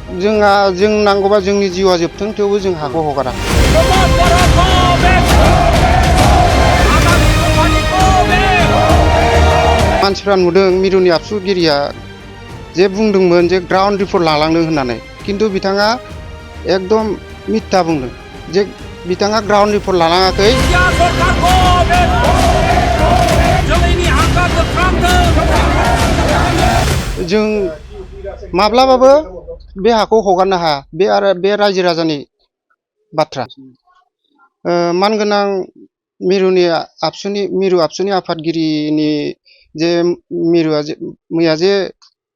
जों नांगौबा जोंनि जिउआ जोबथों थेवबो जों हाखौ हगारा। मानसिफ्रा नुदों मिरुनि आबसुगिरिया जे बुंदोंमोन जे ग्राउन्ड रिपर्ट लालांदों होननानै, खिन्थु बिथाङा एकदम मिथ्या बुंदों जे बिथाङा ग्राउन्ड रिपर्ट लालाङाखै। जों माब्लाबाबो बे हाखौ हगारनो हाया, बे आरो बे रायजो राजानि बाथ्रा। मानगोनां मिरु आबसुनि आफादगिरिनि जे मिरुआ मैया जे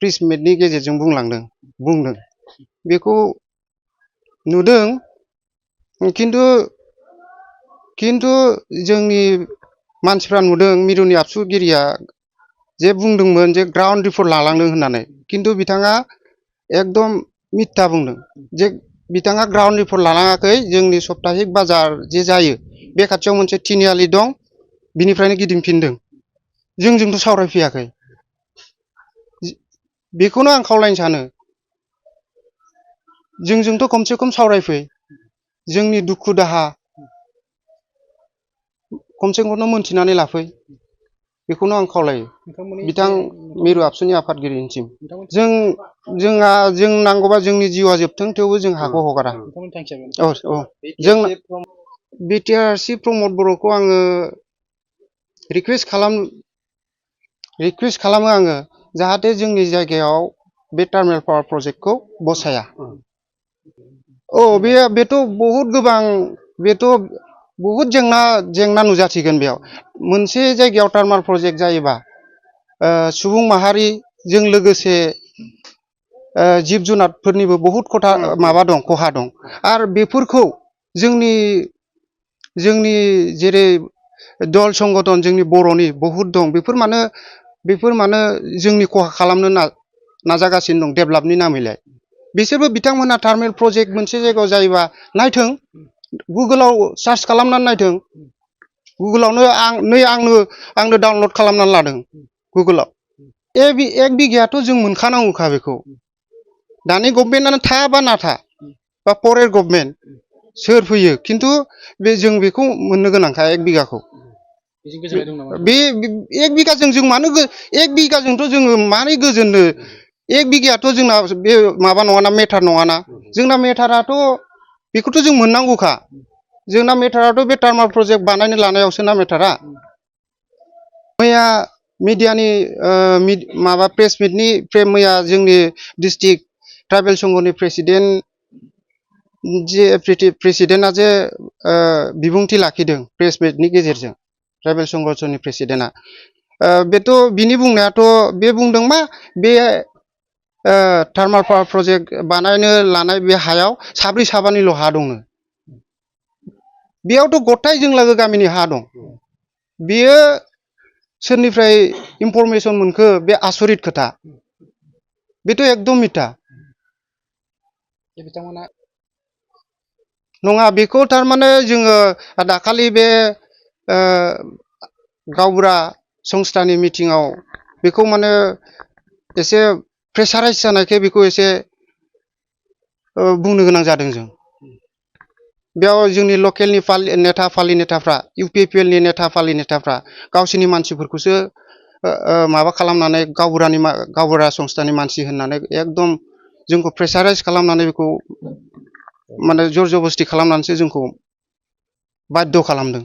प्रेस मिटनि गेजेरजों बुंदों बेखौ नुदों, खिन्थु जोंनि मानसिफ्रा नुदों मिरुनि आबसुगिरिया जे बुंदोंमोन जे ग्राउन्ड रिपर्ट लालांदों होननानै, खिन्थु बिथाङा एकदम मिथ्या बुंदों जे बिथाङा ग्राउन्ड रिपर्ट लालाङाखै। जोंनि सप्ताहिक बाजार जे जायो बे खाथियाव मोनसे तिनिआलि दं, बिनिफ्रायनो गिदिंफिनदों, जोंजोंथ' सावरायफैयाखै। बेखौनो आं खावलायनो सानो, जोंजोंथ' खमसे खम सावरायफै, जोंनि दुखु दाहा खमसे खम मोनथिनानै लाफै, बेखौनो आं खावलायो बिथां मिरु आबसुनि आफादगिरिनिसिम। जों नांगौबा जोंनि जिउआ जोबथों थेवबो जों हाखौ हगारा। जों बिटिआरसि प्रमद बर'खौ आङो रिकुवेस्ट खालामो आङो, जाहाथे जोंनि जायगायाव बे टार्मिनेल पावार प्रजेक्टखौ बसाया। बेथ' बहुद जेंना नुजाथिगोन बेयाव। मोनसे जायगायाव टार्मिनेल प्रजेक्ट जायोबा सुबुं माहारिजों लोगोसे जिब जुनारफोरनिबो बहुद खहा दं। आरो बेफोरखौ जोंनि जेरै दल संगठन जोंनि बर'नि बहुद दं, बेफोर मानो जोंनि खहा खालामनो नाजागासिनो दं डेभेलपनि नामैलाय। बिसोरबो बिथांमोना टार्मिनेल प्रजेक्ट मोनसे जायगायाव जायोबा नायथों, गुगोलाव सार्च खालामनानै नायथों। गुगोलावनो आंनो डाउनलड खालामनानै लादों गुगोलाव। एक बिघायाथ' जों मोनखानांगौखा बेखौ। दानि गभर्नमेन्टआनो था बा नाथा बा फरेस्ट गभर्नमेन्ट सोर फैयो, खिन्थु जों बेखौ मोननो गोनांखा एक बिघाखौ। बे एक बिघाजों जों एक बिघाजोंथ' जोङो मारै गोजोननो। एक बिघायाथ' जोंना बे माबा नङाना, मेटार नङाना। जोंना मेटाराथ' बेखौथ' जों मोननांगौखा। जोंना मेटाराथ' बे टार्मिनेल प्रजेक्ट बानायनो लानायावसो ना मेटारा। मैया मिडियानि प्रेस मिटनि मैया जोंनि डिस्ट्रिक्ट ट्राइबेल संघनि प्रेसिडेन्टआ जे बिबुंथि लाखिदों प्रेस मिटनि गेजेरजों, ट्राइबेल संगठननि प्रेसिडेन्टआ बेथ' बिनि बुंनायाथ' बे बुंदों मा, बे टार्मिनेल पावार प्रजेक्ट बानायनो लानाय बे हायाव साब्रै साबानिल' हा दंनो। बेयावथ' गथाय जों लागो गामिनि हा दं। बेयो सोरनिफ्राय इनफरमेसन मोनखो, बे आसरित खोथा। बेथ' एकदम मिथा नङा। बेखौ थारमाने जोङो दाखालि बे गावबुरा संस्थानि मिटिङाव बेखौ माने एसे प्रेसाराइज जानायखाय बेखौ एसे बुंनो गोनां जादों जों। बेयाव जोंनि लकेलनि नेताफ्रा इउपिपिएलनि नेताफ्रा गावसोरनि मानसिफोरखौसो माबा खालामनानै गावबुरा संस्थानि मानसि होननानै एकदम जोंखौ प्रेसाराइज खालामनानै बेखौ माने जर जबस्ति खालामनानैसो जोंखौ बाध्य खालामदों।